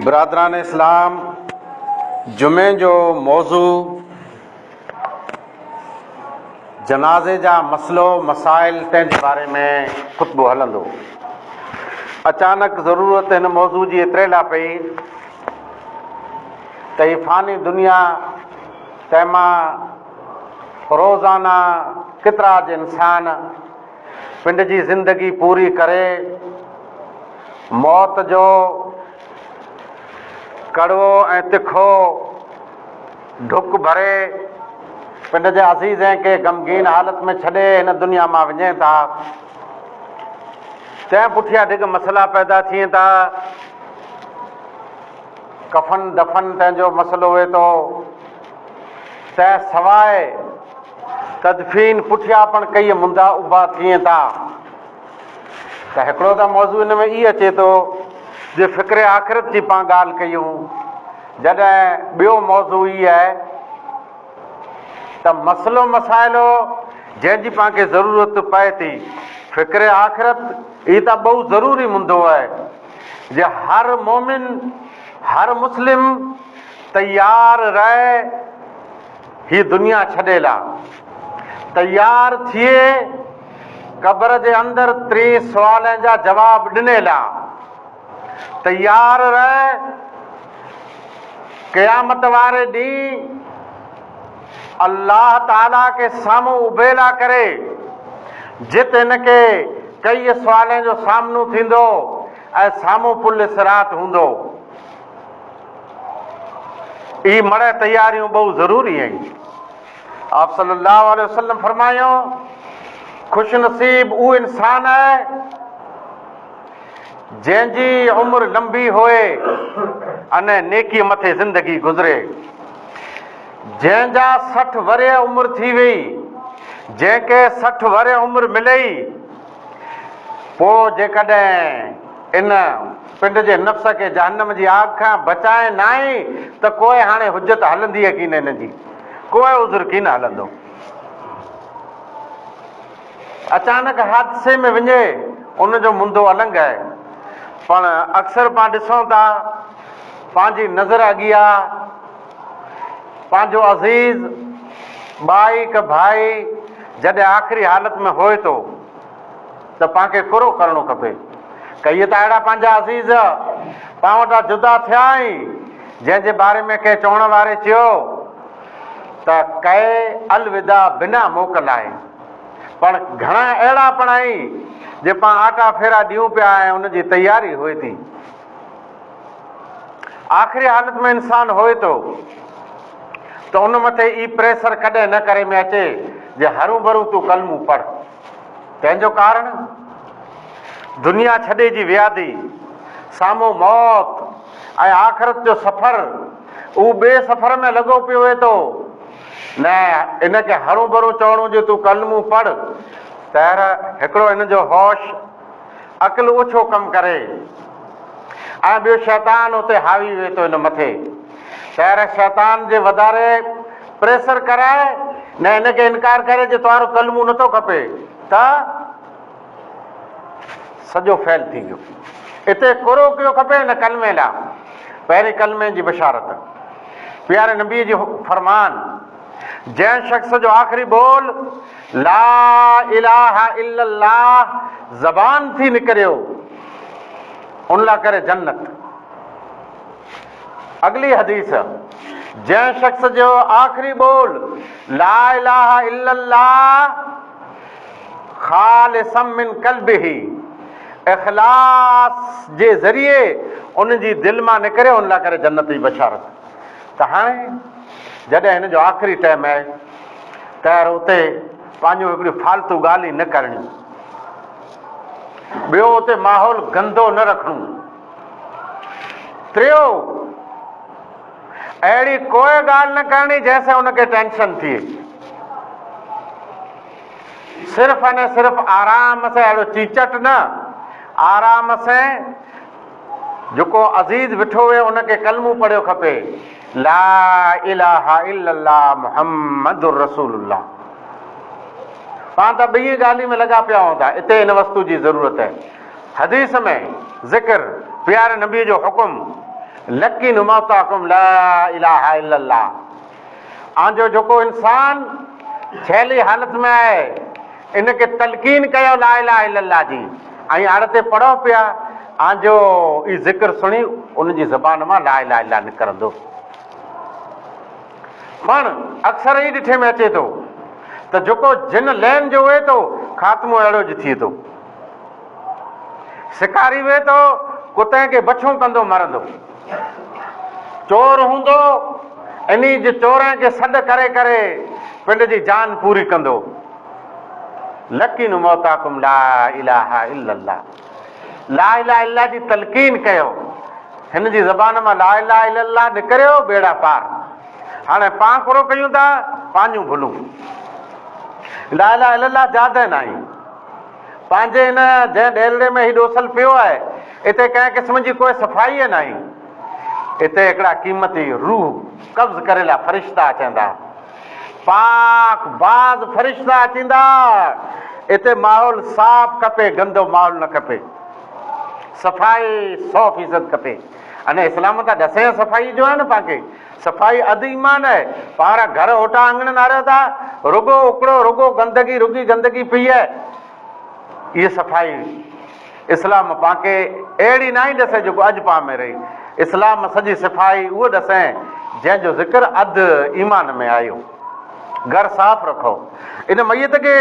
برادران اسلام جمعي جو موضوع جنازي جا مسئلو مسائل تنهن جي باري ۾ خطبو هلندو. اچانڪ ضرورت هن موضوع جي ايتري لا پئي ته هي فاني دنيا تنهن مان روزانه ڪيترا اڄ انسان پنڊ جي زندگي پوري ڪري موت جو ڪڙوو ۽ تکو ڍڪ ڀري پنڊ جي عزيزين کي غمگين حالت ۾ ڇڏي هن دنيا مان وڃين ٿا. تنهن پٺيان ڍڳ مسئلا پيدا ٿين ٿا. ڪفن دفن تنهن جو مسئلو هئي ٿو. تنهن سواء تدفين پٺيان پڻ ڪيئي مندا اڀا ٿين ٿا. ته هڪڙو ته موضوع ان ۾ ئي اچي ٿو جي فڪر آخرت جي پان ڳالهه ڪيون، جڏهن ٻيو موضوع ئي آهي ته مسئلو مسائلو جنهن جي پان کي ضرورت پئي ٿي، فڪر آخرت ئي ته ٻئو ضروري مندو آهي جي هر مومن هر مسلم تيار رهي هي دنيا ڇڏي لا تيار ٿئي قبر جي اندر ٽين سوالين جا جواب ڏني لا تيار رهه قيامت واري ڏينهن الله تعالي کي سامهون اڀي لا ڪري جت هن کي ڪئي سوالين جو سامنو ٿيندو ۽ سامهون پل صراط هوندو. اهي مڙئي تياريون ٻئو ضروري آهن. آپ صلي الله عليه وسلم فرمايو، خوش نصيب اهو انسان آهي جنهن جي عمر لنبي هوئي ۽ نيڪي مٿي زندگي گذري. جنهن جا 60 ورهيه عمر ٿي وئي، جنهن کي 60 ورهيه عمر ملئي، پوء جيڪڏهن ان پنڊ جي نفس کي جهنم جي آگ کان بچائين ناهي ته ڪوئي هاڻي حجت هلندي ڪين هن جي، ڪوئي عذر ڪين هلندو. اچانڪ حادثي ۾ وڃي ان جو مندو النگ آهي. پڻ اڪثر پان ڏسون ٿا پنهنجي نظر اڳيان پنهنجو عزيز ٻائي ڪه ڀائي جڏهن آخري حالت ۾ هوئي ٿو ته پان کي ڪرو ڪرڻو کپي. ڪيئي ته اهڙا پنهنجا عزيز پان وٽان جدا ٿيا آهن، جنهن جي باري ۾ ڪنهن چوڻ واري چيو ته ڪئي الوداع بنا موڪل آهي. پڻ گهڻا اهڙا پڻ آهن جي پان آٽا ڦيرا ڏيون پيا ۽ ان جي تياري هئي ٿي. آخري حالت ۾ انسان هوئي ٿو ته ان مٿي اي پريسر ڪڏهن نه ڪري ۾ اچي جي هرون ڀرون تون ڪلمون پڙهه. تنهن جو ڪارڻ دنيا ڇڏي جي ويادي، سامهون موت ۽ آخرت جو سفر، اهو ٻئي سفر ۾ لڳو پيو هئي ٿو. نه ان کي هرون ڀرون چوڻو جي تون ڪلمون پڙهه ته هڪڙو هن جو هوش عقل اوڇو ڪم ڪري ۽ ٻيو شيطان اتي حاوي ويهي ٿو هن مٿي تهر شيطان جي وڌاري پريسر ڪرائي نه هن کي انڪار ڪري جي توهارو ڪلمون نٿو کپي ته سڄو فيل ٿي ويو اتي ڪرو ڪيو کپي نه ڪلمي لا پهرين ڪلمي جي بشارت پياري نبي جي فرمان جنهن شخص جو آخري ٻول لا اله الا الله زبان ٿي نڪريو ان لا ڪري جنت. اڳلي حديث، جنهن شخص جو آخري ٻول لا اله الا الله خالصا من قلبه اخلاص جي ذريعي ان جي دل مان نڪريو ان لا ڪري جنت جي بشارت. ته هاڻي جڏهن هن جو آخري ٽائيم آهي ته اتي پنهنجون هڪڙيون فالتو ڳالهيون نه ڪرڻيون، ٻيو اتي ماحول گندو نه رکڻو، ٽيو اهڙي ڪوئي ڳالهه نه ڪرڻي جنهن سان ان کي ٽينشن ٿئي، صرف ۽ صرف آرام سان اهڙو چيچٽ نه، آرام سان جيڪو عزيز ويٺو هئي ان کي ڪلمون پڙهيو کپي لا اله الا الله محمد رسول الله. پاڻ ته ٻئي ڳالهين ۾ لڳا پيا هوندا اتي ان وستو جي ضرورت آهي. حديث ۾ ذڪر پياري نبي جو حڪم. لقنوا موتاڪم لا اله الا الله آنجو جيڪو انسان ڇيلي حالت ۾ آهي ان کي تلقين ڪيو لا اله الا الله جي ۽ آڙ تي پڙهو پيا آنجو اي ذڪر سڻي ان جي زبان مان لا اله الا نڪرندو. پڻ اڪثر ئي ڏٺي ۾ اچي ٿو ته جيڪو جن لين جو وهي ٿو خاتمو اهڙو ج ٿئي ٿو. شڪاري وهي ٿو ڪتين کي بڇون ڪندو مرندو. چور هوندو انهي جي چورين کي سڏ ڪري ڪري پنڊ جي جان پوري ڪندو. لقنوا موتاڪم لا اله الا الله. لا اله الا الله جي تلقين ڪيو. هن جي زبان مان لا اله الا الله نڪريو ٻيڙا پار. هاڻي پان ڪرو ڪيون ٿا پنهنجون ڀلون. لا اله الا الله زياده ناهي. پنهنجي هن جنهن ڏيرڙي ۾ هي ڏوسل پيو آهي اتي ڪنهن قسم جي ڪوئي صفائي ناهي. اتي هڪڙا قيمتي روح قبض ڪري لا فرشتا اچيندا. پاڪ باز فرشتا اچيندا. اتي ماحول صاف کپي گندو ماحول نه کپي. صفائي سو فيصد کپي. اني اسلام ته ڏسين صفائي جو آهي نه پان کي. صفائي اڌ ايمان آهي. پاڻ گهر اوٽا اڱڻ ناريو ٿا رڳو اڪڙو رڳو گندگي رڳي گندگي پئي آهي. اهي صفائي اسلام پان کي اهڙي ناهي ڏسي جيڪو اڄ پان ۾ رهي. اسلام سڄي صفائي اهو ڏسين جنهن جو ذڪر اڌ ايمان ۾ آيو. گهر صاف رکو. ان ميت کي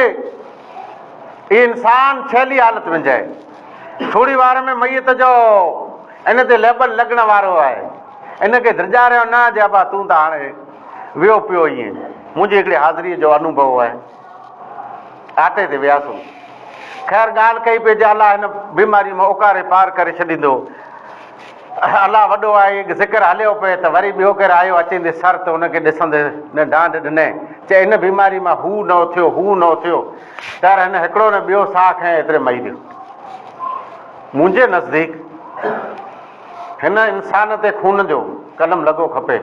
اهي انسان ڇيلي حالت ۾ جائي. ٿوري وار ۾ ميت جو ان تي ليبل لڳڻ وارو آهي. ان کي ڊيڄاريو نه جي ابا تون ته هاڻي ويو پيو ائين. منهنجي هڪڙي حاضريء جو انوڀو آهي. آٽي تي وياسون. خير ڳالهه ڪئي پئي جي الله هن بيماريء مان اڪاري پار ڪري ڇڏيندو. الله وڏو آهي. ذڪر هليو پئي ته وري ٻيو ڪير آيو اچيندي سر ته ان کي ڏسندي نه ڊانڍ ڏني. چي ان بيماريء مان هو نه اٿيو، هو نه اٿيو. تر هن هڪڙو نه ٻيو ساهه کنيو ايتري مئي ويو. منهنجي نزديڪ هن انسان تي خون جو قلم لڳو کپي.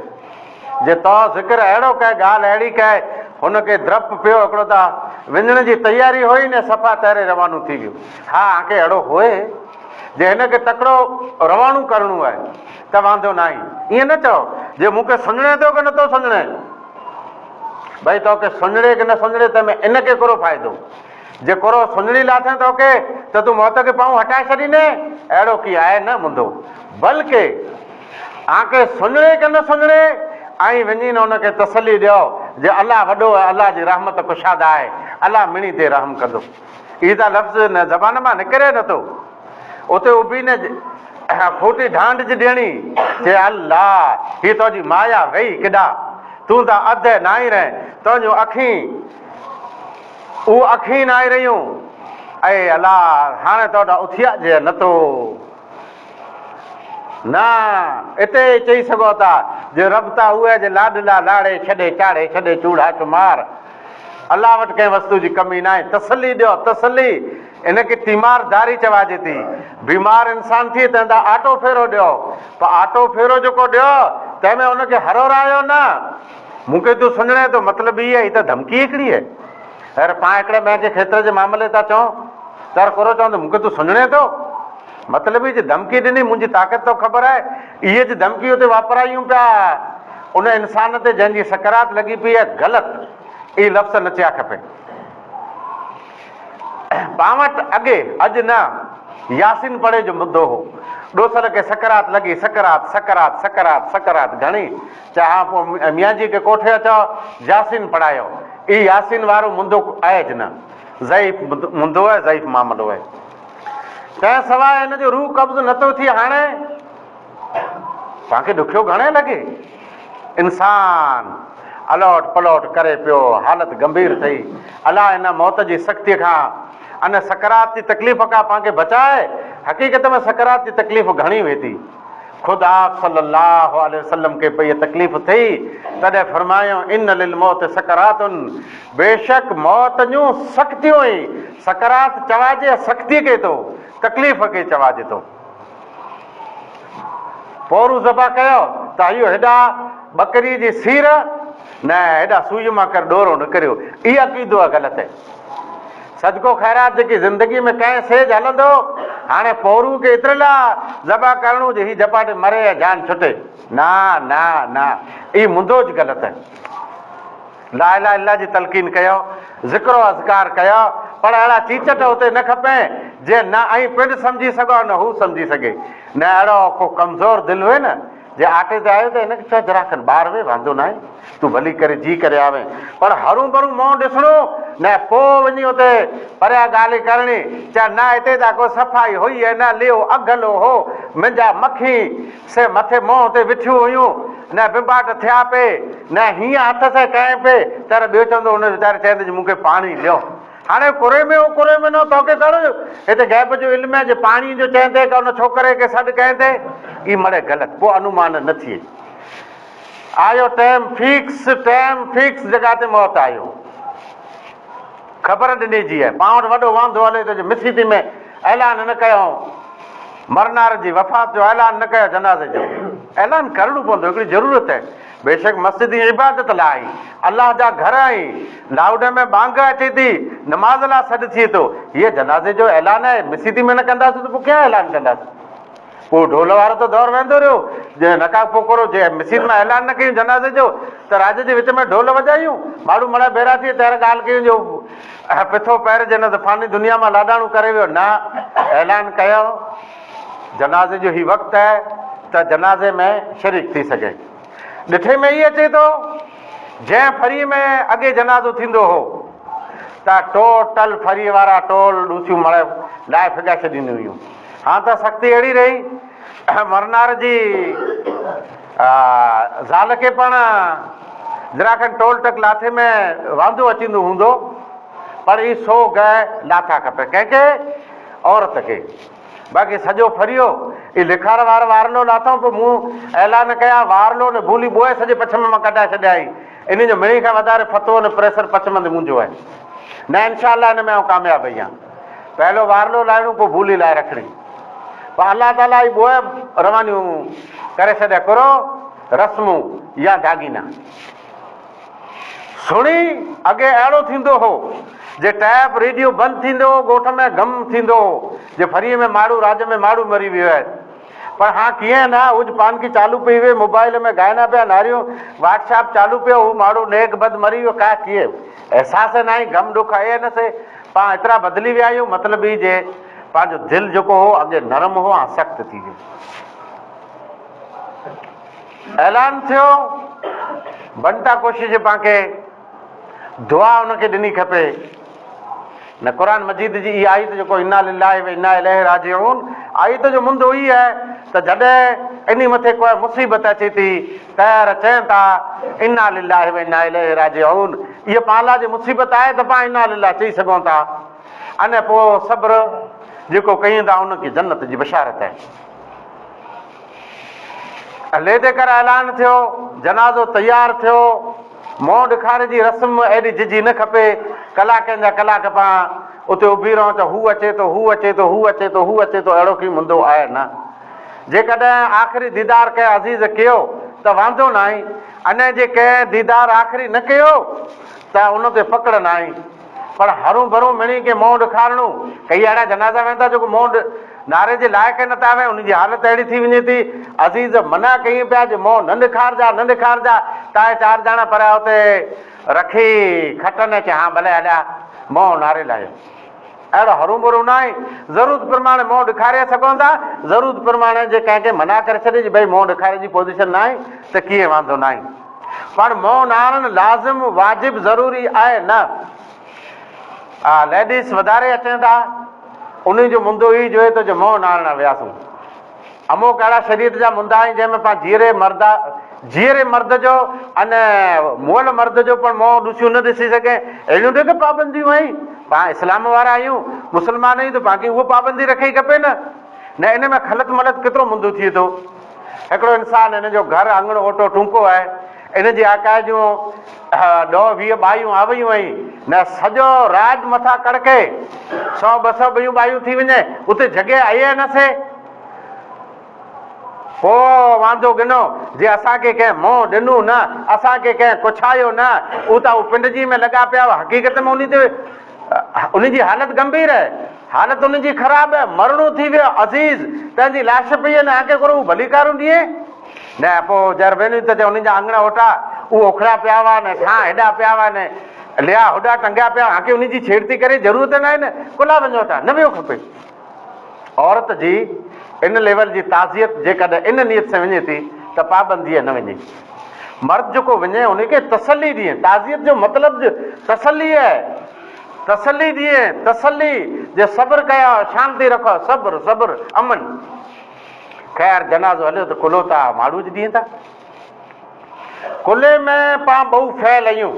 جي تو ذڪر اهڙو ڪئي ڳالهه اهڙي ڪئي هن کي ڊپ پيو هڪڙو ته وڃڻ جي تياري هئي نه صفا تهري روانو ٿي ويو. ها آنکي اهڙو هئي جي هن کي تڪڙو روانو ڪرڻو آهي ته واندو ناهي. ائين نه چئو جي مون کي سڃڻي ٿو ڪي نٿو سڃڻي. ڀئي توکي سڃڻي ڪي نه سڃڻي تنهن ۾ ان کي ڪهڙو فائدو. جي ڪرو سڃڻي لاٿين توکي ته تون موت کي پائون هٽائي ڇڏيندين؟ اهڙو ڪي آهي نه منڌو. بلڪه آنکي سڃڻي ڪي نه سڃڻي ۽ وڃي نه ان کي تسلي ڏيو جي الله وڏو آهي الله جي رحمت ڪشاده آهي الله مڙني تي رحم ڪندو. اهي ته لفظ نه زبان مان نڪري نه ٿو. اتي اڀي نه کوٽي ڍانڍ جي ڏيڻي چي الله هي تنهنجي مايا وئي ڪيڏا تون ته اڌ ناهين رهين تنهنجون اکين اهو اکين ناهي رهيون. اي الله! هاڻي تو ڏانهن اٿيا جي نه ٿو. نه، اتي ئي چئي سگهو ٿا، جي رب تا اهي جي لاڏلا لاڙي ڇڏي چاڙهي ڇڏي چوڙها چمار. الله وٽ ڪنهن وستو جي ڪمي ناهي. تسلي ڏيو، تسلي. ان کي تيمار داري چواجي ٿي. بيمار انسان ٿئي تنهن تان آٽو ڦيرو ڏيو. پر آٽو ڦيرو جيڪو ڏيو، تنهن ۾ ان کي هرورايو نه. مون کي تون سڃاڻين ٿو، مطلب هي آهي، هي ته ڌمڪي هڪڙي آهي. هير پاڻ هڪڙي ٻئي کي کيتر جي معاملي تان چئون ته هر ڪورو چوندو، مون کي تون سڃاڻين ٿو؟ مطلب هي جي ڌمڪي ڏني، منهنجي طاقت توکي خبر آهي، اهي جي ڌمڪي اتي واپرايون پيا ان انسان تي جنهن جي سڪرات لڳي پئي آهي، غلط اهي لفظ نه چيا کپين. پاڻ وٽ اڳي، اڄ نه، ياسين پڙهي جو مدو هو. ڏوسل کي سڪرات لڳي، سڪرات، سڪرات، سڪرات، سڪرات گهڻي. چاهه پوء ميان جي کي ڪوٺي اچو، ياسين پڙهايو. اي ياسين وارو مندو آهي نه، ضعيف مندو آهي، ضعيف معاملو آهي. تنهن سواء هن جو روح قبض نه ٿو ٿئي هاڻي پاڻ کي ڏکيو گهڻي لڳي. انسان الوٽ پلوٽ ڪري پيو، حالت گنڀير ٿئي. الله هن موت جي سختيء کان ان سڪرات جي تڪليف کان پاڻ کي بچائي. حقيقت ۾ سڪرات جي تڪليف گهڻي هئي ٿي. خود آپ صلّي اللّٰه عليه وسلّم کي پئي تڪليف ٿي، تڏهن فرمايائون، ان للموت سڪرات، بيشڪ موت جون سختيون ئي، سڪرات چواجي سختيء کي ٿو، تڪليف کي چواجي ٿو. پورو ذبح ڪيو ته اهو هيڏا ٻڪريء جي سير نه هيڏا سوئيء مان ڪر ڏورو نه ڪريو، اهو عقيدو غلط آهي. صدقو خيرات جيڪي زندگي ۾ ڪنهن سيج هلندو، هاڻي پورو کي ايتري لاء ذبح ڪرڻو جو هي جپاٽي مري ۽ جان ڇٽي. نه نه نه اي مندوج غلط آهي. لا اله الا جي تلقين ڪيو، ذڪر و اذڪار ڪيو، پر اهڙا چيچٽ اتي نه کپين، جي نه ائين پنڊ سمجهي سگهو نه هو سمجهي سگهي. نه اهڙو ڪو ڪمزور دل هئي نه جي آٽي تي آيو ته هن کي چئه ذرا کن ٻاهر ويهه واندو ناهي تون ڀلي ڪري جي ڪري آوين پر هرون ڀرون منهن ڏسڻو نه پوء وڃي اتي پريان ڳالهه ڪرڻي چئه نه هتي ته ڪو صفائي هئي ۽ نه ليئو اگهلو هو منهنجا مکي سي مٿي منهن تي وٺيون هيون نه بنباٽ ٿيا پئي نه هيئن هٿ سين ڪئين پئي تر ٻيو چوندو هن ويچاري چئين ته جي مون کي پاڻي ڏيو. هاڻي ڪري ۾ هو ڪري ۾ نه توکي ڪهڙو هتي غيب جو علم آهي جي پاڻي جو چئين تي ڪا ان ڇوڪري کي سڏ ڪئين تي اي مڙئي غلط پوء انومان نه ٿئي آيو ٽيم فيڪس ٽيم فيڪس جڳهه تي موت آيو خبر ڏني جي آهي پاڻ وٽ وڏو وانڌو هلي ٿو جي مسيتي ۾ اعلان نه ڪيو مرنار جي وفات جو اعلان نه ڪيو جنازي جو اعلان ڪرڻو پوندو هڪڙي ضرورت آهي بيشڪ مسجد ئي عبادت لاء آهي، الله جا گهر آهن، لائوڊ ۾ ٻانگ اچي ٿي، نماز لاء سڏ ٿئي ٿو، هيء جنازي جو اعلان آهي، مسيتي ۾ نه ڪنداسون ته پوء ڪيئن اعلان ڪنداسون؟ پوء ڍول وارو ته دور ويندو رهيو، جي نڪا پوء ڪرو، جي مسيت مان اعلان نه ڪيون جنازي جو ته راڄ جي وچ ۾ ڍول وڄايون، ماڙهو مڙهه ڀيرا ٿي تيار ڳالهه ڪيون جو پٿو پهر جي نه ته فاني دنيا مان لاڏاڻو ڪري ويو، نه اعلان ڪيو جنازي جو هي وقت آهي ته جنازي ۾ شريڪ ٿي سگهي. ڏٺي ۾ ئي اچي ٿو، جنهن ڦريء ۾ اڳي جنازو ٿيندو هو ته ٽوٽل ڦريء وارا ٽول ڏوسيون مڙهه لاهي ڦڳائي ڇڏينديون هيون. هاڻ ته سختي اهڙي رهي، مرنار جي زال کي پڻ ذرا کن ٽول ٽڪ لاٿي ۾ واندو اچيندو هوندو، پر هي سو گهه لاٿا کپي. ڪنهن کي؟ عورت کي. باقي سڄو ڦريو اي لکار وار وارلو لاٿائون پوء مون اعلان ڪيا وارلو نه ڀولي ٻوهي سڄي پڇم مان ڪڍائي ڇڏيائين انهي جو مڙني کان وڌاري فتوو نه پريسر پڇم تي منهنجو آهي نه انشاء الله ان ۾ آئون ڪامياب اهيان پهلو وارلو لاهڻو پوء ڀولي لاهي رکڻي پوء الله تعالي اي ٻوهي روانيون ڪري ڇڏيا ڪرو رسمون يا داڳينا. سڻي، اڳي اهڙو ٿيندو هو، جي ٽيپ ريڊيو بند ٿيندو هو، ڳوٺ ۾ غم ٿيندو هو، جي ڦريء ۾ ماڙهو راڄ ۾ ماڙهو مري ويو آهي. پر هاڻ ڪيئن نه، هوج پانڪي چالو پئي وئي، موبائل ۾ گائنا پيا ناريون، واٽس ايپ چالو پيو، هو ماڙهو نيڪ بد مري ويو، ڪا ڪيئن احساس ئي ناهي، غم ڏک آهي نه سي، پاڻ ايترا بدلي ويا آهيون، مطلب هي جي پنهنجو دل جيڪو هو اڳي نرم هو، هاڻ سخت ٿي ويو. اعلان ٿيو، بنتا ڪوشش پان کي دعا ان کي ڏني کپي نه قرآن مجيد جي اها آيت جيڪو انا لله و انا اليه راجعون آيت جو مندو هي آهي ته جڏهن انهي مٿي ڪوئي مصيبت اچي ٿي تير چين ٿا انا لله و انا اليه راجعون اها پان لاء جي مصيبت آهي ته پان انا لله چئي سگهون ٿا ان پوء صبر جيڪو ڪيون ٿا ان کي جنت جي بشارت آهي. ليدي ڪر اعلان ٿيو، جنازو تيار ٿيو، منهن ڏکاري جي رسم ايڏي ججهي نه کپي، ڪلاڪن جا ڪلاڪ پان اتي اڀي رهون ته هو اچي ٿو، هو اچي ٿو، هو اچي ٿو، هو اچي ٿو، اهڙو ڪي مندو آهي نه. جيڪڏهن آخري ديدار ڪنهن عزيز ڪيو ته واندو ناهي، انهي جي ڪنهن ديدار آخري نه ڪيو ته ان تي پڪڙ ناهي. پر هرون ڀرون مڙئي کي منهن ڏکارڻو، ڪئي اهڙا جنازا ويندا جيڪو منهن ناري جي لائق ئي نٿا وين، انهن جي حالت اهڙي ٿي وڃي ٿي، عزيز منع ڪيئي پيا جي منهن نه ڏکارجا نه ڏکارجا، تائين چار ڄڻا پريا اتي رکي کٽن ۽ چي هان ڀلي هليا منهن ناري لاهيو. اهڙو هرون ڀرون ناهي، ضرورت پرماڻي منهن ڏکاري سگهون ٿا، ضرورت پرماڻي جي ڪنهن کي منع ڪري ڇڏي جي ڀئي منهن ڏکاري جي پوزيشن ناهي ته ڪيئن وانڌو ناهي. پر منهن نهارڻ لازم، واجب، ضروري آهي نه. آ ليڊيز وڌاري اچين ٿا، انهي جو مندو هي جو ته جو منهن نهارڻ وياسون. اموڪ اهڙا شريعت جا مندا آهن جنهن ۾ پان جيئري مرد جيئري مرد جو ان مئل مرد جو پڻ منهن ڏسيون نه ڏسي سگهين. اهڙيون ڏيک پابنديون آهن. پان اسلام وارا آهيون، مسلمان آهيون ته پان کي اهو پابندي رکئي کپي نه. نه ان ۾ خلط ملط ڪيترو مندو ٿئي ٿو. هڪڙو انسان هن جو گهر اڱڻ اوٽو ٽونڪو آهي. ان جي آڪاء جون ڏهه 20 ٻايون آويون ۽ نه سڄو راڄ مٿان ڪڙڪي سئو 200 ٻيون ٻايون ٿي وڃي اتي جڳهه آهي نه سي. پوء واندو ڳنو جي اسان کي ڪنهن منهن ڏنو نه، اسان کي ڪنهن ڪڇايو نه، اهو ته هو پنڊجي ۾ لڳا پيا هئا، حقيقت ۾ انهي تي ان جي حالت گنڀير آهي، حالت ان جي خراب آهي، مرڻو ٿي ويو عزيز، تنهن جي لاش پئي آهي، نه آکي ڪرو هو ڀليڪارون ڏئي، نه پوء جر وينيون ته انهن جا اڱڻ اوٽا، اهو اکڙيا پيا هئا، نه ٿان هيڏا پيا هئا، نه ليا هوڏا ٽنگيا پيا هئا، آکي انهن جي ڇيڙتي ڪري ضرورت نه آهي نه ڪلا وڃو ٿا، نه ويو کپي. عورت جي ان ليول جي تعزيت جيڪڏهن ان نيت سان وڃي ٿي ته پابنديء نه وڃي. مرد جيڪو وڃي ان کي تسلي ڏئي، تعزيت جو مطلب تسلي آهي، تسلي ڏئي، تسلي جي صبر ڪيو، شانتي رکو، صبر صبر امن. خير جنازو هليو ته ڪلهو ته ماڙهو جي ڏينهن ٿا. ڪلهي ۾ پان ٻئو فعل ايون.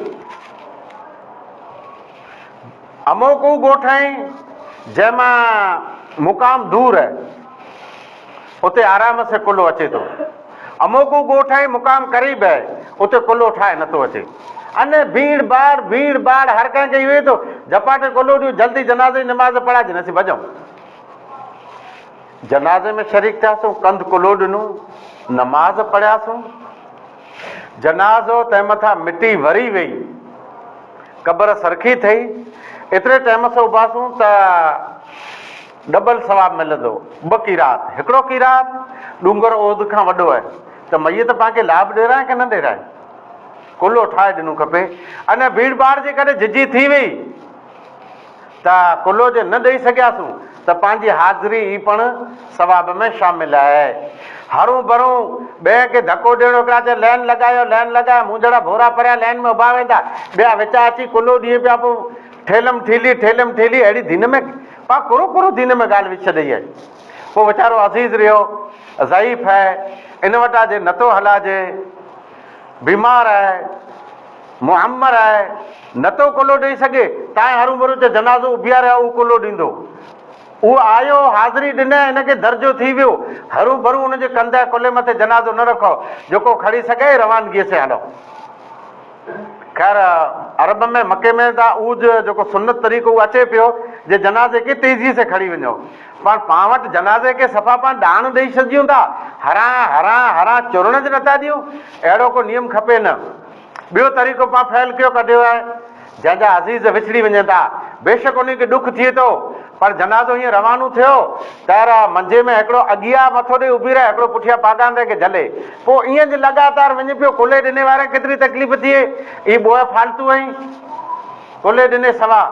اموڪو ڳوٺ آهي، جنهن مان مقام دور آهي، اتي آرام سين ڪلهو اچي ٿو. اموڪو ڳوٺ آهي، مقام قريب آهي، اتي ڪلهو ٺاهي نٿو اچي. ان ڀيڙ ڀاڙ، ڀيڙ ڀاڙ، هر ڪنهن کي اهو ئي ٿو جهپاٽي ڪلهو ڏيون، جلدي جنازي جي نماز پڙهائجي نه اسين ڀڄون. جنازي ۾ شريڪ ٿياسون، ڪنڌ ڪلهو ڏنو، نماز پڙهياسون. جنازو تنهن مٿان مٽي وري ويئي. قبر سرخي ٿئي، ايتري ٽيم سان اڀاسون ته ڊبل ثواب ملندو. ٻه قيراط، هڪڙو قيراط ڏونگر احد کان وڏو آهي ته ميت پان کي لاڀ ڏيرائي ڪه نه ڏيرائي؟ ڪلهو ٺاهي ڏنو کپي. ان ڀيڙ ڀاڙ جي ڪري جهجهي ٿي ويئي. ته ڪلهو جي نه ڏئي سگهياسون ته پنهنجي حاضري ئي پڻ ثواب ۾ شامل آهي. هرون ڀرون ٻين کي ڌڪو ڏيڻو هڪڙا چئي لين لڳايو لين لڳايو مون جهڙا ڀورا پريان لين ۾ اڀا ويندا ٻيا وچان اچي ڪلهو ڏين پيا پوء ٺيلم ٺيلي ٺيلم ٺيلي اهڙي دين ۾ پان ڪرو ڪرو دين ۾ ڳالهه وڇ ڏئي آهي پوء ويچارو عزيز رهيو ضعيف آهي ان وٽان جي نتو هلاجي بيمار آهي معمر آهي، نه ٿو ڪلهو ڏئي سگهي، تانء هروڀرو چئه جنازو اڀياري آ اهو ڪلهو ڏيندو. اهو آيو، حاضري ڏنئه، هن کي درجو ٿي ويو. هروڀرو ان جي ڪنڌ ۽ ڪلهي مٿي جنازو نه رکو، جيڪو کڻي سگهي روانگيء سين هلو. خير عرب ۾ مڪي ۾ ته اهو جيڪو سنت طريقو اهو اچي پيو جي جنازي کي تيزيء سين کڻي وڃو. پر پان وٽ جنازي کي صفا پان ڏاڻ ڏئي ڇڏيون ٿا، هران هران هران چرڻ به نٿا ڏيون. اهڙو ڪو نيم کپي نه. ٻيو طريقو پان فعل ڪيو ڪڍيو آهي، جنهن جا عزيز وڇڙي وڃن ٿا. بيشڪ انهي کي ڏک ٿئي ٿو، پر جنازو هيئن روانو ٿيو ته را منجي ۾ هڪڙو اڳيا مٿو ڏئي اڀي رهي، هڪڙو پٺيان پاڳاندي کي جهلي. پوء ائين جي لڳاتار وڃي پيو ڪلهي ڏني واري کي ڪيتري تڪليف ٿئي، اي ٻوهه فالتو ائين. ڪلهي ڏني سوا.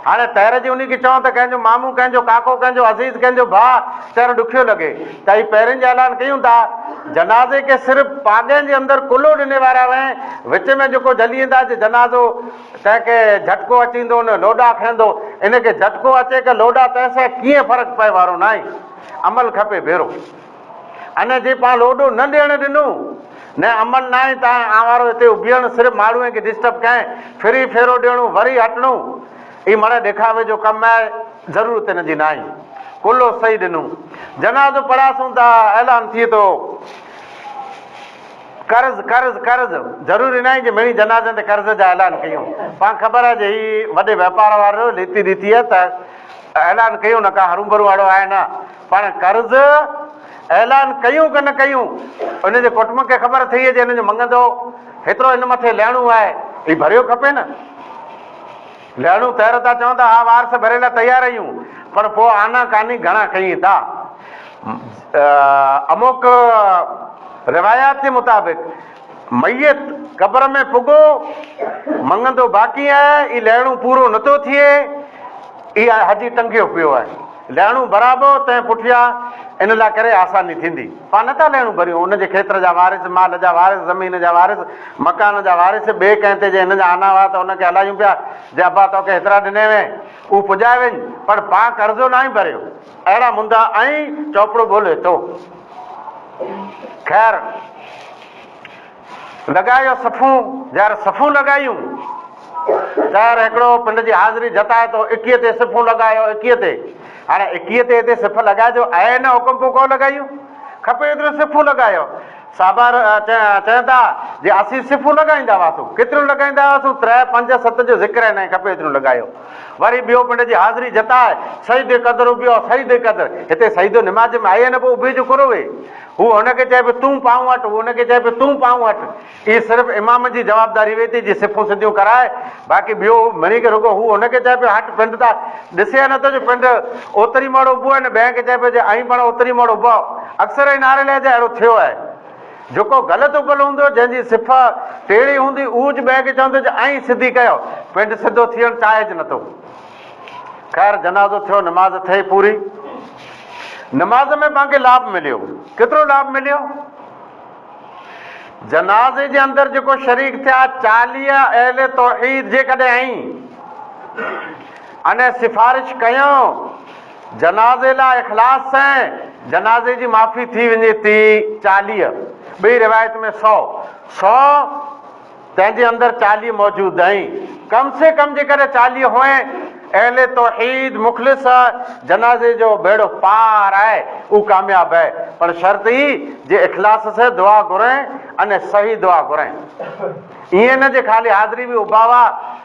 هاڻي طير جي انهي کي چئون ته ڪنهن جو مامو، ڪنهن جو ڪاڪو، ڪنهن جو عزيز، ڪنهن جو ڀاء، طير ڏکيو لڳي ته هي پهرين جا اعلان ڪيون ٿا. جنازي کي صرف پاڳين جي اندر ڪلهو ڏني وارا وهين، وچ ۾ جيڪو جهلي ايندا جي جنازو تنهن کي جهٽڪو اچيندو نه لوڏا کڻندو. ان کي جهٽڪو اچي ڪه لوڏا تنهن سان ڪيئن فرق پئي وارو ناهي. عمل کپي ڀيرو. ان جي پان لوڏو نه ڏيڻ ڏنو نه امن ناهي تان آنوارو هتي اڀيڻ صرف ماڙهوئين کي ڊسٽرب ڪئين ڦري ڦيرو ڏيڻو وري هٽڻو اي مڙئي ڏيکاوي جو ڪم آهي ضرورت ان جي ناهي ڪلهو صحيح ڏنو جنازو پڙهياسون ته اعلان ٿئي ٿو قرض قرض قرض ضروري ناهي جي مڙئي جنازن تي قرض جا اعلان ڪيون پان خبر آهي جي هي وڏي واپار وارو ليتي ڏيتي آهي ته اعلان ڪيون نه ڪا هرون ڀرون اهڙو آهي نه پاڻ قرض اعلان ڪيون ڪه نه ڪيون ان جي ڪٽنب کي خبر ٿئي جي هن جو مڱندو هيترو هن مٿي لهڻو آهي هي ڀريو کپي نه لهڻو طير ٿا چون ته ها وارث ڀري لاء تيار آهيون پر پوء آنا ڪاني گهڻا ڪيئين ٿا اموڪ روايات جي مطابق ميت قبر ۾ پڳو مڱندو باقي آهي هي لهڻو پورو نٿو ٿئي هي حجي ٽنگيو پيو آهي لهڻو برابو تنهن پٺيان ان لاء ڪري آساني ٿيندي. پاڻ نه ٿا لهڻو ڀريون، ان جي کيتر جا وارث، مال جا وارث، زمين جا وارث، مڪان جا وارث، ٻئي ڪنهن تي جي هن جا آنا هئا ته ان کي هلايون پيا، جي ابا توکي هيترا ڏني وين، اهو پڄائي وڃ، پر پاڻ قرضو ناهي ڀريو. اهڙا مندا ۽ چوپڙو ٻولي ٿو. خير! لڳايو صفون، يار صفون لڳايون. طاهر هڪڙو پنڊ جي حاضري جتائي ٿو، اڪيء تي صفون لڳايو، اڪيء تي. هاڻي اڪيء تي هتي صف لڳائجو، اي نه حڪم پوء ڪو لڳايون. کپي ايتريون صفون لڳايو. صحابه چون ٿا، جي اسين صفون لڳائيندا هئاسون. ڪيتريون لڳائيندا هئاسون؟ تري، پنج، ست جو ذڪر آهي ناهي کپي ايتريون لڳايو. وري ٻيو پنڊ جي حاضري جتاء، سجدي قدر اڀيو، سجدي قدر. هتي سجدو نماز ۾ آئي نه پوء اڀي جو ڪرو وي. هو هن کي چئي پيو تون پانء هٽ، هو هن کي چئي پيو تون پانء هٽ. اهي صرف امام جي جوابداري وئي ٿي جي صفون سڌيون ڪرائي، باقي ٻيو هو مڙئي کي رڳو هو هن کي چئي پيو هٽ پنڊ ته ڏسي نه ٿو جو پنڊ اوتري موڙ اڀو آهي نه ٻئي کي چئي پيو جي ائين پاڻ اوتري موڙ اڀو آهو. اڪثر ائين نعري لئه جا اهڙو ٿيو آهي. جيڪو غلط اڀل هوندو جنهن جي صف ٽيڙي هوندي اهو ج ٻئي کي چوندو جي ائين سڌي ڪيو. پنڊ سڌو ٿيڻ چاهيج نه ٿو. خير جنازو ٿيو نماز ٿئي پوري. نماز ۾ پان کي لاڀ مليو. ڪيترو لاڀ مليو؟ جنازي جي اندر جيڪو شريڪ ٿيا 40 اهل توحيد جيڪڏهن آهين اني سفارش ڪيون جنازي لاء اخلاص سين جنازي جي معافي ٿي وڃي ٿي 40 ٻي روايت ۾ سو سو تنهن جي اندر 40 موجود آهن. ڪم سي ڪم جيڪڏهن 40 هئين، اهل توحيد مخلص جنازي جو ٻيڙو پار آهي، اهو ڪامياب آهي. پر شرط هي جي اخلاص سي دعا گهرين اني صحيح دعا گهرين. ائين نه جي خالي حاضري به اڀا هئا،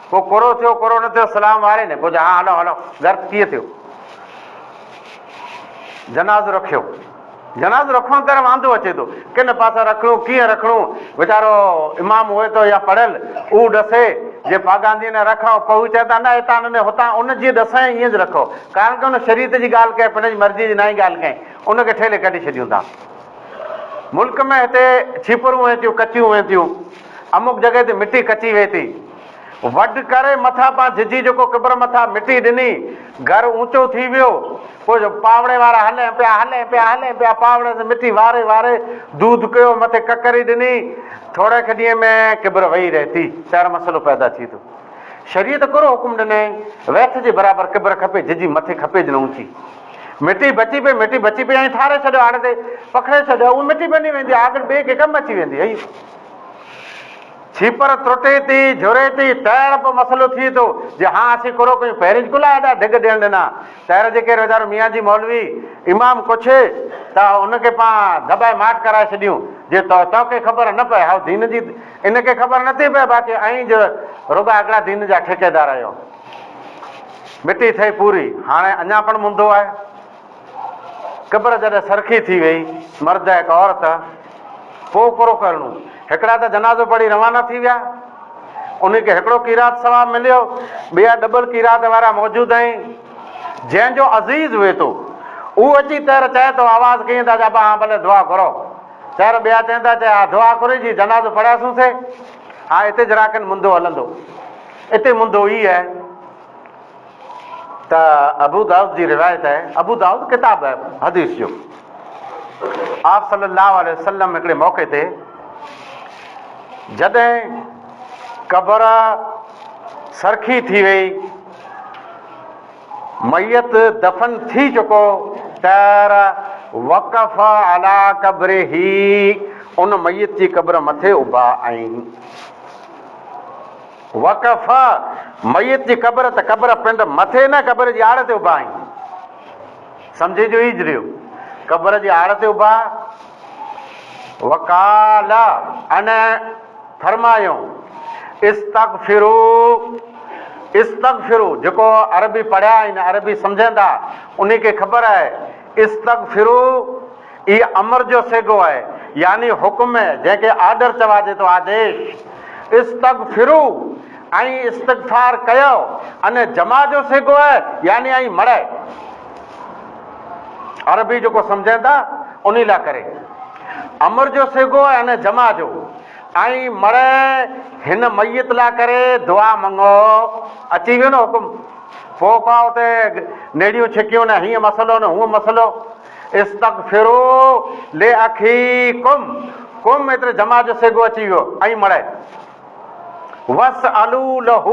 پوء ڪرو ٿيو ڪرو نه ٿيو سلام واري نه پوء ها هلو هلو گهر ڪيئن ٿيو. جنازو رکيو. جنازو رکڻ تر واندو اچي ٿو. ڪن پاسا رکڻو، ڪيئن رکڻو، ويچارو امام هئي ٿو يا پڙهيل، اهو ڏسي، جي پاڳاندي نه رکئو، پوء هو چئي ٿا نه هتان نه هتان، ان جيئن ڏسئين ائين رکو. ڪارڻ ڪه ان شريعت جي ڳالهه ڪئي، پنهنجي مرضيء جي ناهي ڳالهه ڪئي، ان کي ٺيلهي ڪڍي ڇڏيون ٿا. ملڪ ۾ هتي ڇيپرون وهن ٿيون، ڪچيون وهن ٿيون، امڪ جڳهه تي مٽي ڪچي وهي ٿي. وڍ ڪري مٿان پان جھجھي جيڪو قبر مٿان مٽي ڏني، گھر اونچو ٿي ويو. پوء جو پاوڙي وارا هلين پيا، هلين پيا، هلين پيا، پاوڙي سان مٽي واري واري دود ڪيو، مٿي ڪڪري ڏني. ٿوري کن ڏينهن ۾ قبر ويهي رهي ٿي. سير مسئلو پيدا ٿي ٿو. شريعت ڪهڙو حڪم ڏنائين؟ ويٿ جي برابر قبر کپي، جھجھي مٿي کپيج نه اونچي. مٽي بچي پئي، مٽي بچي پئي ائين ٺاري ڇڏيو آڙ تي پکڙي ڇڏيو، اها مٽي بني ويندي، آڳڙ ٻئي کي ڪم اچي ويندي. هئي. ڇيپر ترٽي ٿي، جهري ٿي، تهر به مسئلو ٿئي ٿو، جي هان اسين ڪرو ڪيون، پهرين ڪلا ايڏا ڍڳ ڏيڻ ڏنا، تهر جي ڪير ويچارو ميان جي مولوي امام ڪڇي ته ان کي پان دٻائي ماٺ ڪرائي ڇڏيون، جي توکي خبر نه پئي، هائو دين جي ان کي خبر نه ٿي پئي، باقي ائين جو رڳا اڳڙا دين جا ٺيڪيدار آهيو. مٽي ٿئي پوري، هاڻي اڃا پڻ منڌو آهي. قبر جڏهن سرخي ٿي ويئي، مرد ۽ هڪ عورت، پوء ڪرو ڪرڻو. هڪڙا ته جنازو پڙهي روانا ٿي ويا، انهن کي هڪڙو قيراط ثواب مليو، ٻيا ڊٻل قيراط وارا موجود آهن. جنهن جو عزيز هئي ٿو، اهو اچي تهر چئي ٿو، آواز ڪيئن ٿا ابا هان ڀلي دعا گهرو. تهر ٻيا چئن ٿا، چئي ها دعا گهري جي جنازو پڙهياسون سي. ها اتي جراڪن منڌو هلندو. اتي منڌو ئي آهي. ته ابو دائود جي روايت آهي، ابو دائود ڪتاب آهي حديث جو، آپ صلي الله عليه وسلم هڪڙي موقعي تي جڏهن قبر سرخي ٿي وئي، ميت دفن ٿي چڪو، ته وقف علي قبره ان ميت جي قبر مٿي اڀا آهن. وقف، ميت جي قبر ته قبر پنڊ مٿي نه قبر جي آڙ تي اڀا آهين. سمجهي جو ئي جريو. قبر جي آڙ تي اڀا. وقال، ان فرمايو، استغفرو، استغفرو، جيڪو عربي پڙهيا آهن، عربي سمجهن ٿا، انهي کي خبر آهي، استغفرو، اهي امر جو صيغو آهي، يعني حڪم، جنهن کي آرڊر چواجي ٿو، آديش. استغفرو، ۽ استغفار ڪيو، ان جمع جو صيغو آهي، يعني ۽ مڙئي. عربي جيڪو سمجهن ٿا، انهي لاء ڪري. امر جو صيغو آهي ان جمع جو، ۽ مڙئي هن ميت لاء ڪري دعا مڱو. اچي ويو نه حڪم. پوء ڪا اتي نيڙيون ڇڪيون نه هيئن مسئلو نه هونئن مسئلو. استغفروا لاخيڪم، ڪم ايتري جمع جو صيغو اچي ويو ۽ مڙئي. واسالوا له،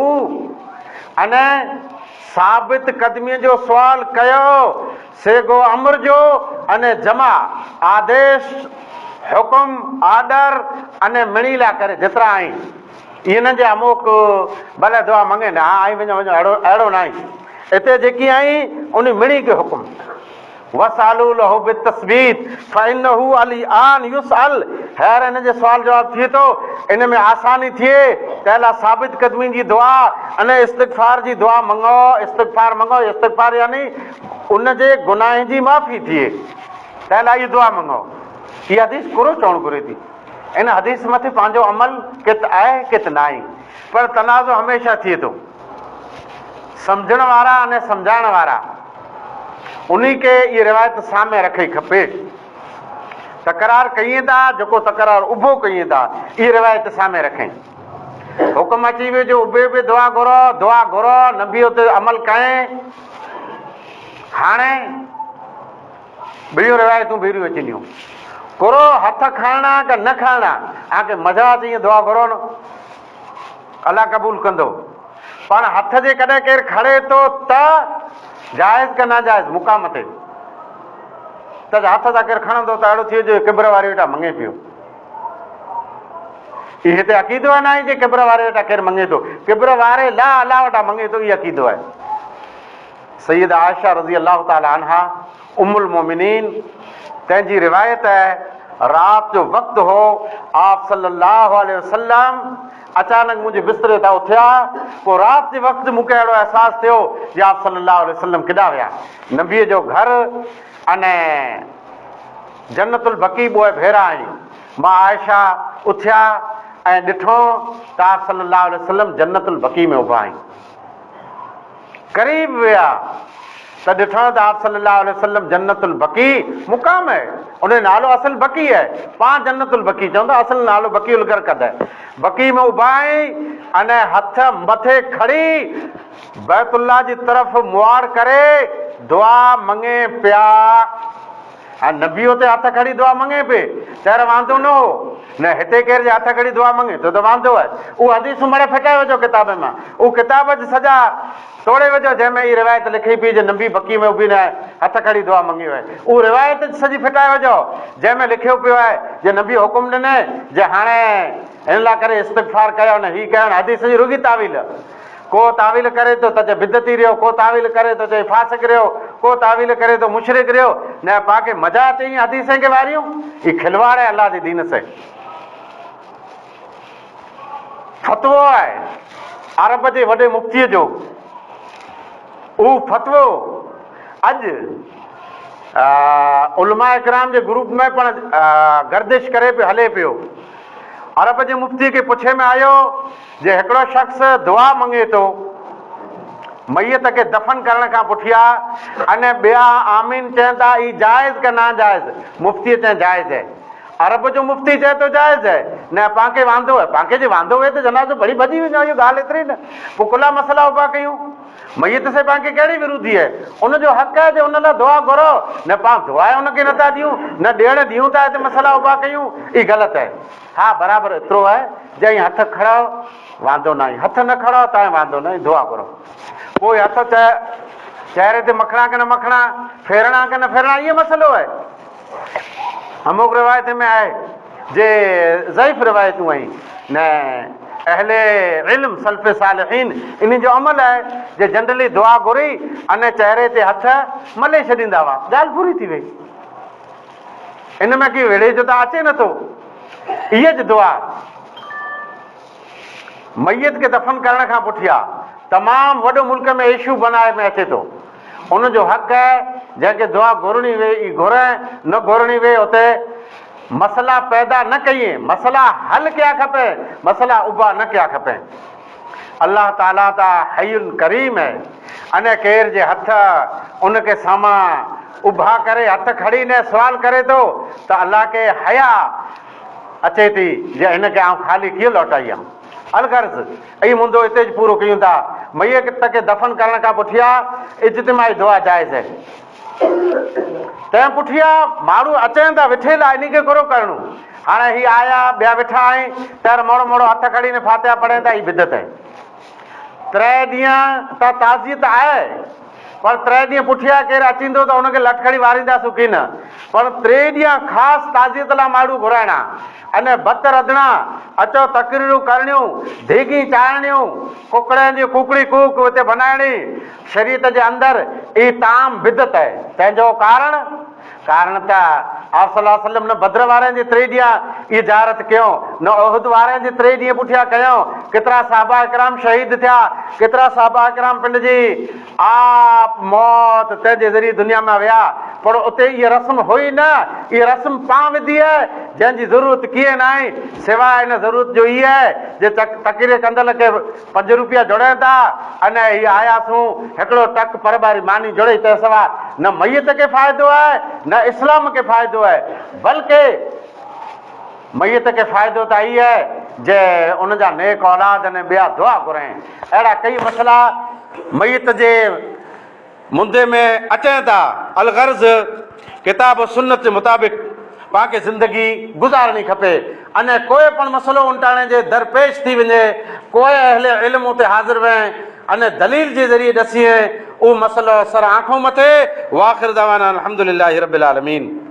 ان ثابت قدميء جو سوال ڪيو، صيغو امر جو ان جمع، آديش، حڪم، آرڊر، ان مڙئي لاء ڪري جيترا آهين. ائين نه جي اموڪ ڀلي دعا مڱين، ها آئين وڃو وڃو اهڙو اهڙو ناهي. اتي جيڪي آهين انهي مڙئي کي حڪم. واسالوا له بالتثبيت فانه الان يسال هينئر هن جي سوال جواب ٿئي ٿو ان ۾ آساني ٿئي تنهن لاء ثابت قدمي جي دعا ۽ استغفار جي دعا مڱو استغفار مڱو استغفار يعني ان جي گناهن جي معافي ٿئي تنهن لاء اها دعا مڱو. هي حديث ڪرو چوڻ گهري ٿي. ان حديث مٿي پنهنجو عمل ڪت آهي ڪت ناهي پر تنازع هميشه ٿئي ٿو. سمجهڻ وارا ۽ سمجهائڻ وارا انهي کي اهي روايت سامهين رکئي کپي. تڪرار ڪيئين ٿا جيڪو تڪرار اڀو ڪيئين ٿا اهي روايت سامهين رکئين. حڪم اچي ويو جو اڀي اڀي دعا گهرو دعا گهرو نبي تي عمل ڪئين. هاڻي ٻيون روايتون ڀيريون اچنيون. ڪرو هٿ کڻڻا ڪه نه کڻڻا آکي مزا اچي ائين دعا گهرو نه الله قبول ڪندو پاڻ هٿ جي ڪڏهن ڪير کڻي ٿو ته جائز ڪه ناجائز مقام تي ته هٿ تان ڪير کڻندو ته اهڙو ٿئي جو قبر واري وٽان مڱي پيو. هي هتي عقيدو آهي ناهي جي قبر واري وٽان ڪير مڱي ٿو قبر واري لا الله وٽان مڱي ٿو هي عقيدو آهي. سيده عائشه رضي الله تعالٰي عنها ام المومنين تنهن جي روايت آهي رات جو وقت هو آپ صلي الله عليه وسلم اچانڪ منهنجي بستري تان اٿيا پوء رات جي وقت مون کي اهڙو احساس ٿيو جي آپ صلي الله عليه وسلم ڪيڏانهن ويا نبي جو گهر ۽ جنت البقيع ٻوء ڀيرا آهن مان عائشه اٿيا ۽ ڏٺو ته آپ صلي الله عليه وسلم جنت البقيع ۾ اڀا آهن. قريب ويا ته ڏٺائون ته آپ صلي الله عليه وسلم جنت البقيع مقام آهي ان جو نالو اصل بقيع آهي پاڻ جنت البقيع چون ٿا اصل نالو بقيع الغرقد آهي بقيع ۾ اڀا آهن ۽ هٿ مٿي کڻي بيت الله جي طرف مواڙ ڪري دعا مڱي پيا. ها نبي اتي هٿ کڻي دعا مڱي پئي تهر واندو نه هو نه هتي ڪير جي هٿ کڻي دعا مڱي ٿو ته واندو آهي اهو حديثون مڙئي ڦٽائي وجهو ڪتاب مان اهو ڪتاب اڄ سڄا توڙي وجهو جنهن ۾ اهي روايت لکي پئي جي نبي بقيع ۾ اڀي نه هٿ کڻي دعا مڱي آهي اهو روايت سڄي ڦٽائي وجهو جنهن ۾ لکيو پيو آهي جي نبي حڪم ڏني جي هاڻي هن لاء ڪري استغفار ڪيو نه هي ڪيو نه حديث جي رڳي تاويل ڪو تاويل ڪري ٿو ته چئي بدعتي رهيو، ڪو تاويل ڪري ٿو چئي فاسق رهيو، ڪو تاويل ڪري ٿو مشرڪ رهيو، نه پاڪي مزا اچي ائين حديثين کي واريون، هي کلواڙ آهي الله جي دين سين. فتوو آهي عرب جي وڏي مفتيء جو، اهو فتوو اڄ علماء ڪرام جي گروپ ۾ پڻ گردش ڪري پيو هلي پيو. عرب جي مفتيء کي پڇي ۾ آيو جي هڪڙو شخص دعا مڱي ٿو ميت کي دفن ڪرڻ کان پٺيا ۽ ٻيا آمين چين ٿا اي جائز ڪه ناجائز؟ مفتيء چين جائز هي. عرب جو مفتي چئي ٿو جائز هي. نه پان کي واندو هي. پان کي جي واندو هئي ته جنازو پڙهي ڀڄي وڃو اهو ڳالهه ايتري نه پوء ڪلا مسئلا اڀا ڪيون. ميت سي پان کي ڪهڙي وروڌي هي. ان جو حق آهي جي ان لاء دعا گهرو. نه پان دعا ان کي نٿا ڏيون نه ڏيڻ ڏيون ٿا هتي مسئلا اڀا ڪيون اي غلط هي. ها برابر ايترو آهي جئين هٿ کڙاء واندو ناهي هٿ نه کڙاء تائين واندو ناهي دعا گهرو پوء هٿ چهري تي مکڻا ڪه نه مکڻا ڦيرڻا ڪه نه ڦيرڻا اهي مسئلو آهي هموڪ روايت ۾ آهي جي ضعيف روايتون آهن نه اهل علم سلف صالحين انهن جو عمل آهي جي جنرلي دعا گهري ان چهري تي هٿ ملي ڇڏيندا هئا ڳالهه پوري ٿي وئي. ان ۾ ڪي وڙهي جو ته اچي نه ٿو. اها جو دعا ميت کي دفن ڪرڻ کان پٺيا تمام وڏو ملڪ ۾ ايشو بنائي ۾ اچي ٿو. ان جو حق آهي جنهن کي دعا گهرڻي وي اي گهرين نه گهرڻي وي اتي مسئلا پيدا نه ڪيين مسئلا حل ڪيا کپين مسئلا اڀا نه ڪيا کپين. الله تعالي ته حي ڪريم هي ان ڪير جي هٿ ان کي سامان اڀا ڪري هٿ کڙي نه سوال ڪري ٿو ته الله کي حيا اچي ٿي جي هن کي آئون خالي ڪيئن لوٽائيان الغرض اي مندو اتي ج پورو ڪيون ٿا ميت کي دفن ڪرڻ کان پٺيا اجتماعي دعا جائز هي تنهن پٺيان ماڻهو اچين ٿا وٺي لاء انهي کي ڪرو ڪرڻو. هاڻي هي آيا ٻيا ويٺا آهن تهر موڙو موڙو هٿ کڻي نه فاتحه پڙهين ٿا هي بدعت آهي. تري ڏينهن ته تعزيت آهي پر ٽي ڏينهن پٺيان ڪير اچيندو ته ان کي لٺ کڻي وارينداسون ڪين. پر ٽي ڏينهن خاص تعزيت لاء ماڻهو گهرائڻا اني ڀت رڌڻا، اچو تقريرون ڪرڻيون، ڌيڳين چاڙهڻيون، ڪڪڙين جي ڪوڪڙي ڪوڪ اتي بنائڻي، شريعت جي اندر اي طعام بدعت آهي. تنهن جو ڪارڻ؟ ڪارڻ ته آپ صلي الله عليه وسلم نه بدر وارن جي ٽي ڏينهن اي زيارت ڪيون، نه احد وارن جي ٽي ڏينهن پٺيان ڪيون، ڪيترا صحابه ڪرام شهيد ٿيا، ڪيترا صحابه ڪرام پنڊ جي آپ موت تنهن جي ذريعي دنيا مان ويا، پر اتي اها رسم هئي نه، اها رسم پان وڌي آهي، جنهن جي ضرورت ڪيئن ناهي، سواء ان ضرورت جو هي آهي جي تقرير ڪندل کي پنج روپيا جوڙين ٿا، ان هي آياسون هڪڙو ٽڪ پر واري ماني جوڙي تنهن سوا نه ميت کي فائدو آهي نه اسلام کي فائدو آهي، بلڪه ميت کي فائدو ته اهي آهي جي ان جا نيڪ اولاد ۽ ٻيا دعا گهرين. اهڙا ڪيئي مسئلا ميت جي مندي ۾ اچين ٿا. الغرض ڪتاب و سنت جي مطابق پان کي زندگي گذارڻي کپي ۽ ڪوئي پڻ مسئلو انٽاڻي جي در پيش ٿي وڃي ڪوئي اهل علم اتي حاضر وين ۽ دليل جي ذريعي ڏسين اهو مسئلو سر آنکون مٿي واخر دعوانا الحمدلله رب العالمين.